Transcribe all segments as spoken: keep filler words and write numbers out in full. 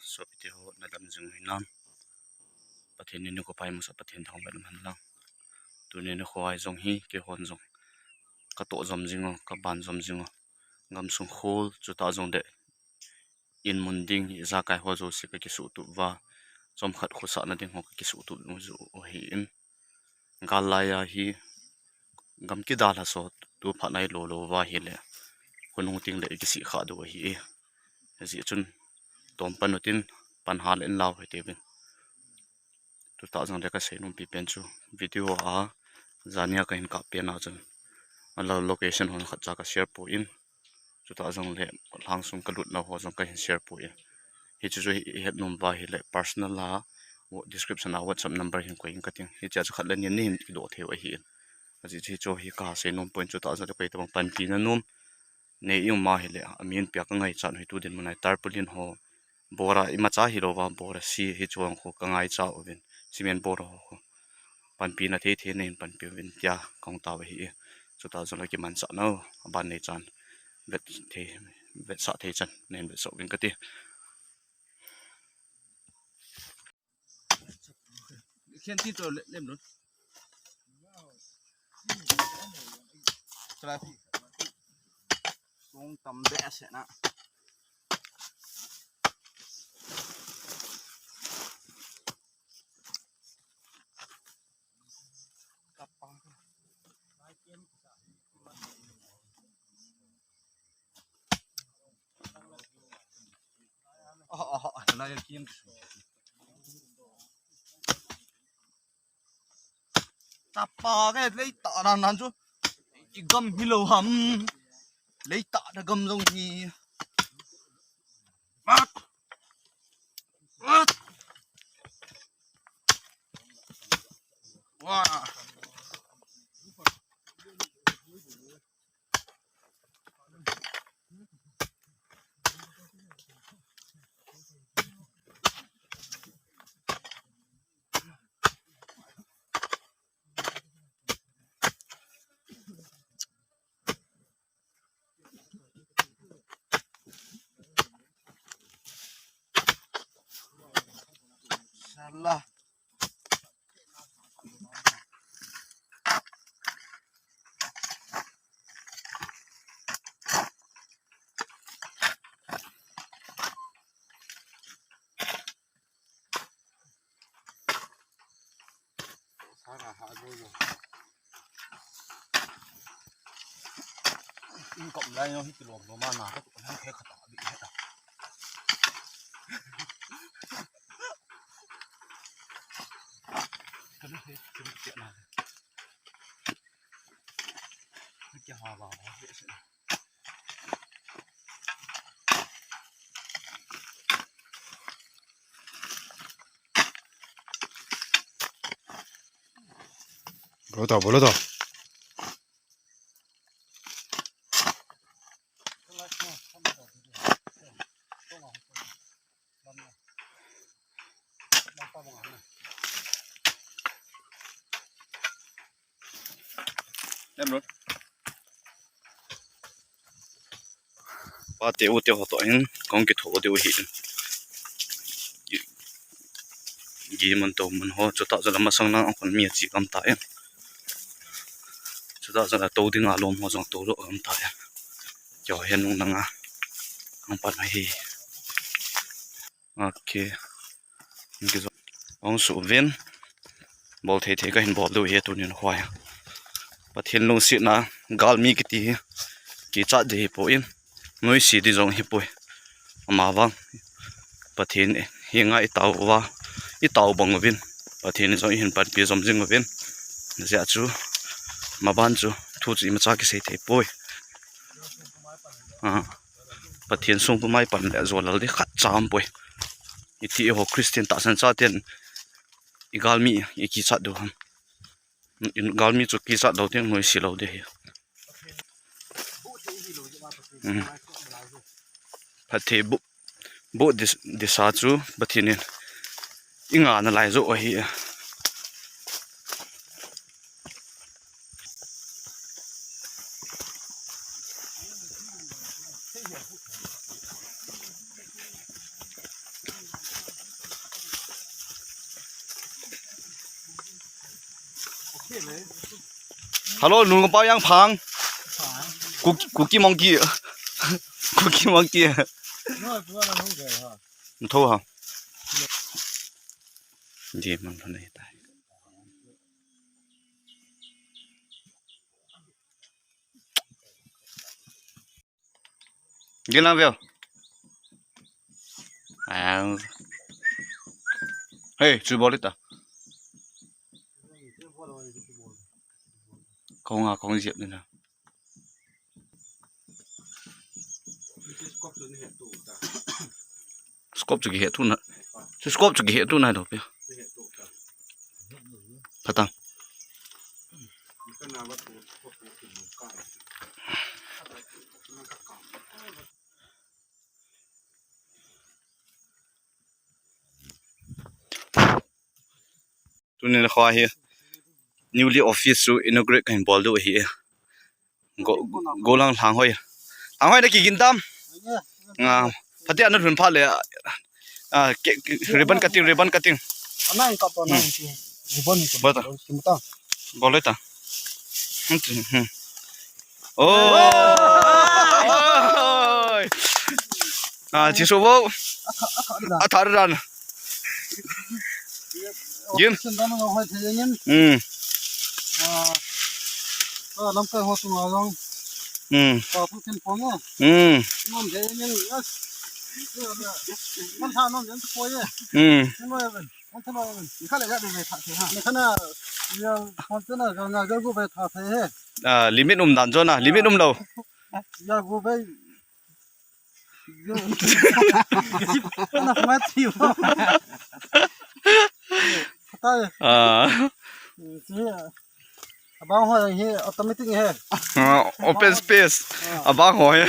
Sopite ho, nadam jing hinam? Pathen in nikho pha eimusah, Pathen thangvah in umhen lang. Tuni nikho a jong hi keihon jong katoh jom jing u, kaban jom jing u. Gamsung khol, chutah jongle in mun ding, ijakai ho jouse kakisuhtup uva, chomkhat khosahna ding ho kakisuhtup jing u ahin. Gal laiya hi gam kidalha so, tu phat nai lou lou uva ahile, khonung tengle ikisih khah diu ahi e. Hijeh chun tom pan utin, pan hal in lau hite uvin. Chutah jongle kasei nompi pen chu, video a jania kahin kap pen a chun, a lo-, location hon khatcha ka share poi. Chutah jongle lhangsung kalutna ho jong kahin share poi. Hiche chu hi ihet nom uva ahile personal a, description a WhatsApp number hin koi in kating. Hichea chu khat le ni a nahin kidoh thei u ahin. Ajeh chu hiche hi kasei nom poi, chutah jongle koi tabang panpina nom nei i um ahile, amin pia kangaichat u hi tu dinmun a hi tarpaulin ho, bora imacha hilouva, bora si hiche ho khu kangaichat uvin, cement bora ho khu. Panpina thei thei nahin panpi uvin tia kahung tao ahi. Chutah jongle kimanchah nau, aban nei chan, vet thei, vetsah thei chan nahin vetsah uvin kati. Khen ti to le-, lem lut. Try. Song tam be ase na. Tapa ke leitah nan nan chu. I gam hilou ham. Leitah da gam jong hi. Mat. Mat. Wah. Salah. Sara ha jo jo. In kom lai no hi kilom lo ma na ka tu kan he khata bi he ta. Kan he kin ke na. Ke ha ba ba he se. Bolo to, bolo to. Em lut. Pa te u te ho to hin kong kitho diu ahi. Gi man to man ho, chutah jongle masang lang a kon mi achi gam ta e. Chutah jongle to ding a lom ho jong to lo gam ta e. Kio hen nung nang a. Ang pan hi. Okay. Hung su uvin. Bol thei thei kahin bol diu ahi tunin hoi. Pathen lungsetna, galmi kiti hi kichat ding hipoi. Nuisat ding jong hipoi. Amavang Pathen henga i tao uva, i tao bang uvin, Pathen in jong eihin panpi jom jing uvin. Hijeh chun, maban chu thu chu imacha kisei thei poi. Ah, Pathen sung pumai pan le jolal ding khatcha um poi. Iti eiho Christian tahsan chaten i galmi i kichat diu ham. I galmi chu kichat lou ding, nuisat lou ding ahi. Hmm. Phatthei boh, boh dis-, disa chu Pathen in i ngah nalai joh ahi. Hello, nung pa yang phang. Cookie, Cookie Monkey. Cookie Monkey. Tho ha. Di man phan nei tai. Gin lang veo. Ang. Hey, chu bol ta. Kong a kong jep ni na. Scope chu kihe thu na. Chu scope chu kihe thu na do pe. Phatang. Tuni le kho hi newly office chu inaugurate kahin bol diu ahi. Go, go lang lang hoi. Lang hoi na kigin tam. Nga, pati anu thun pha le. Ah, ke, ke, ribbon cutting, ribbon cutting. Anang ka to nang si. Ribbon ko. Bol ta. Kim ta. Bol ta. Hmm, hmm. Oh. Ah, chi so bo. Atha, atha dan. Gin. Sen dan ngo hoi the ngin. Hmm. Ah. Ah, lam kai ho tu ma long. Hmm. Ah, pu ken pong. Hmm. Ngam the ngin. Yes. Man tha nom yan ko ye. Hmm. Ni mo ya ben. Ni kha le ya de ve tha the ha. Ni kha na ya phone te na ga nga ga gu ve tha the he. Ah, limit um dan jo na, limit um lo. Ya gu ve. Yo. Kana ma ti. Tha. Ah. Si. Abang ho hi automatic he. Ah, open space. Ah. Abang ho hi.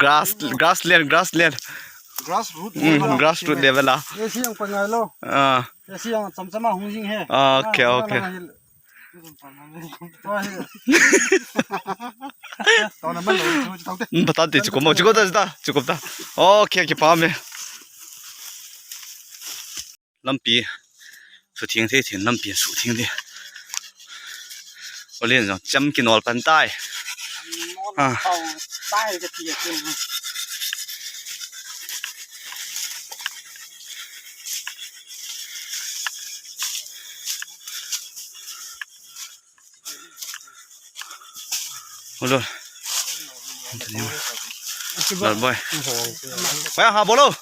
Grass, grassland, grassland. Grassroot Hmm, level. Grassroot level a. Ye si yang pa ngai lo. Ah. Ye si yang cham cham a hung jing he. Ah, okay, okay. Tao na man lo, tao te. Hmm, patan te, chuko mo, chuko ta, ta, chuko ta. Okay, kipah e. Lampi sutheng thei thei, lampi sutheng thei. Olen jong cham kinol pan tai. Ah. Hello. Lal boy. Boy, ha bolo.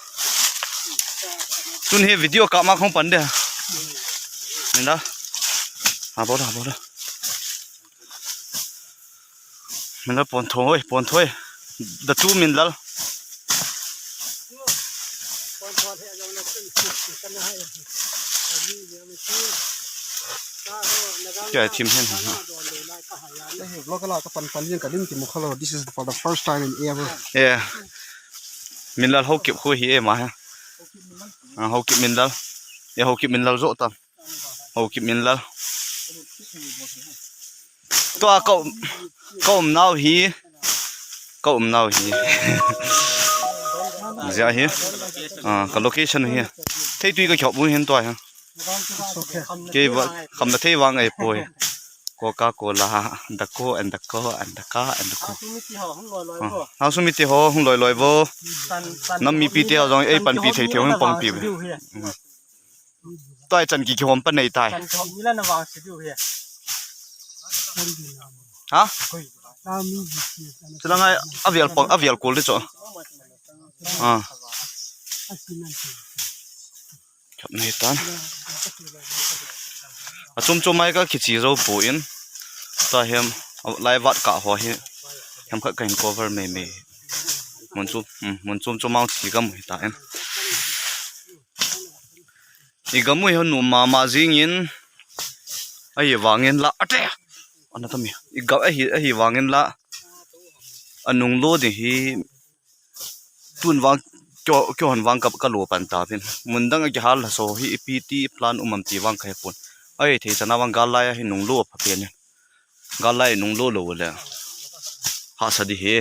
Tun hi video kap ma khong pan de. Nda. Ha bolo, ha bolo. Min lal pon thoi, pon thoi. Da tu min lal. Kya thim hen ha. Vlog la ka pan pan jing ka lim ki mu kha lo. This is for the first time in ever. Yeah. Min lal ho kip khu hi e ma ha. Ah, ho kip min lal. E ho kip min lal jo tam. Ho kip min lal. Tua ka um, ka um nau hi. Ka um nau hi. Zia hi. Ah, ka location hi. Thei tui ka khop mu hin tua hi. Kei va, kham na thei vang ai poi. Coca-Cola, the co and the co and the car and the co. Ah, ha sumi te ho hung loi loi vo. Nam mipi te ho jong ei panpi thei thei hung pangpi ve. Tua chan ki kihom pa nei tai. Chan kihom ni la na vang si diu hi. Ha? Chulang ai avial pang, avial kol de cho. Ah. Khap nei tan. A chom chom mai ka kichi zo pu in. Ta hem lai vat ka ho hi. Hem khat ka hin cover mei mei. Mun chom, hmm, mun chom chom mau chi ka mu hi ta em. I gam u hi hon um mama jingin, ahivangin la, ate, ana tami, i gam ahi, ahivangin la, anung lo ding hi, tun vang, kyo, kyo hon vang ka, ka lo pan ta pin. Mun dang a kihal la so hi, ipi ti plan um am ti vang ka he pon. Ai, thei chana vang gal lai a hi nung lo pha pen. Gal lai nung lo lo le. Hahsa di hi.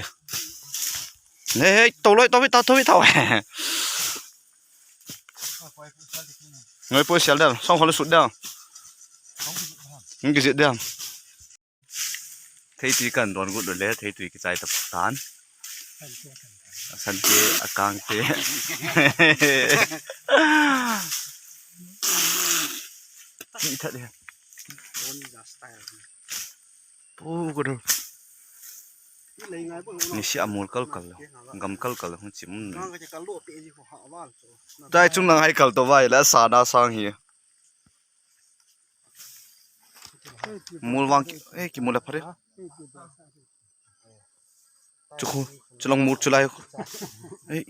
He, he, to loi, to vi ta, to vi ta. Ngoi poi sial dal, song khol sut dal. Hung kijih diam. Theitui kan don got le, theitui kichai ta tan. Asan te, akang te. Ki tha de. Pu ko do. Nisi amul kal kal lo. Gam kal kal lo, hung chim. Tai chung nang hai kal to vai la sa na sang hi. Mul vang ki, eh, kimul a phare. Chu khu, chu lang mul chu lai khu. Eh,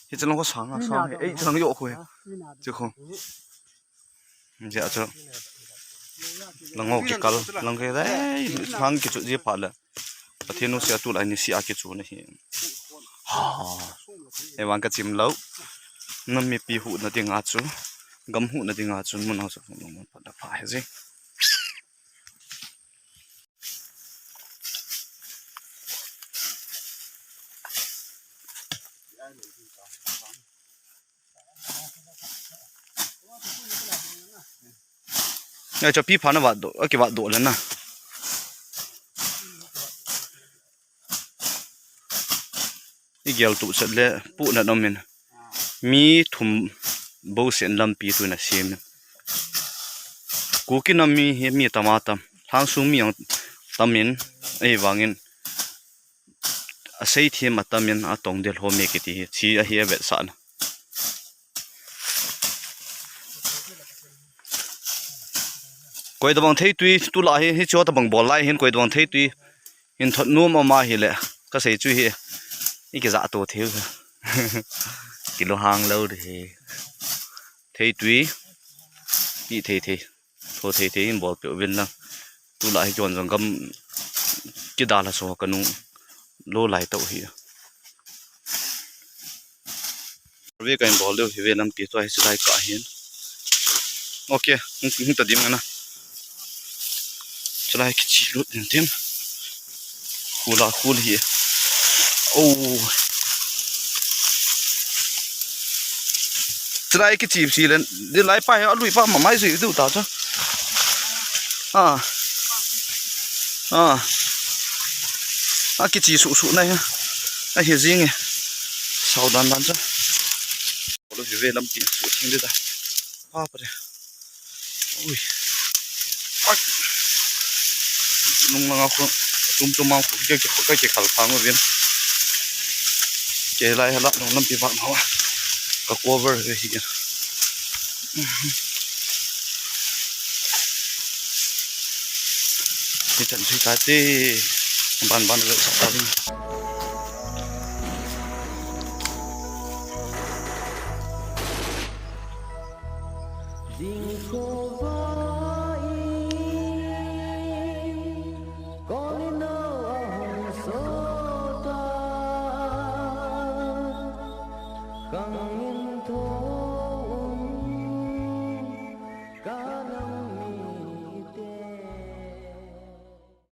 hi chu lang khu sang a, sang he. Eh, chu lang yo khu he. Chu khu. Ja chu. Lang ho kikal, lang ke, eh, hang kichu ji pha le. Pathen nusia tulai nisi a kichu na hi. Ha. Ei vang ka chim lou. Nam mipi huhna dinga chu, gam huhna dinga chu, mun ho chu, mun pha da pha he ji. Ai, chapi pha na vat doh, a kivat doh le na. I gel tu chet le pu na nom in. Mi thum bou sen lampi tu na sim in. Kuki nam mi hi mi tam a tam. Lhangsung mi ang tam in, ei vangin. A sei thi ma tam in a tong del ho mi kiti hi. Chi a hi a vet sa na. Koi da bang theitui, tu la hi, hi chu ta bang bol lai hin koi da bang theitui. Hin thot nom ama hi le, ka sei chu hi. I ki za to theu. Kilo hang lo de hi. Theitui. Pi thei thei. Tho thei thei in bol pe uvin lang. Tu la hi jon jong gam kidal ha so ka nung lo lai to hi. Ve ka in bol deu hi ve lampi to hi chu lai ka hin. Okay, hung, hung ta dim na. Chu lai kichi lut din tin. Khula khul hi. Oh. Chu lai kichi si len. Di lai pa hi a lui pa ma mai si du ta chu. Ah. Ah. A kichi su su na hi. A hi jing e. Sau dan dan chu. Lo hi ve lampi su thing de ta. Baap re. Ui. Ai. Nung langa khu, tum tum ang khu, ke, ke, ke, ke khal phang uvin. Ke lai hala nung lampi vat ma. Ka cover ve hi. Ni chan chui ta te. Ban ban ve sa ta.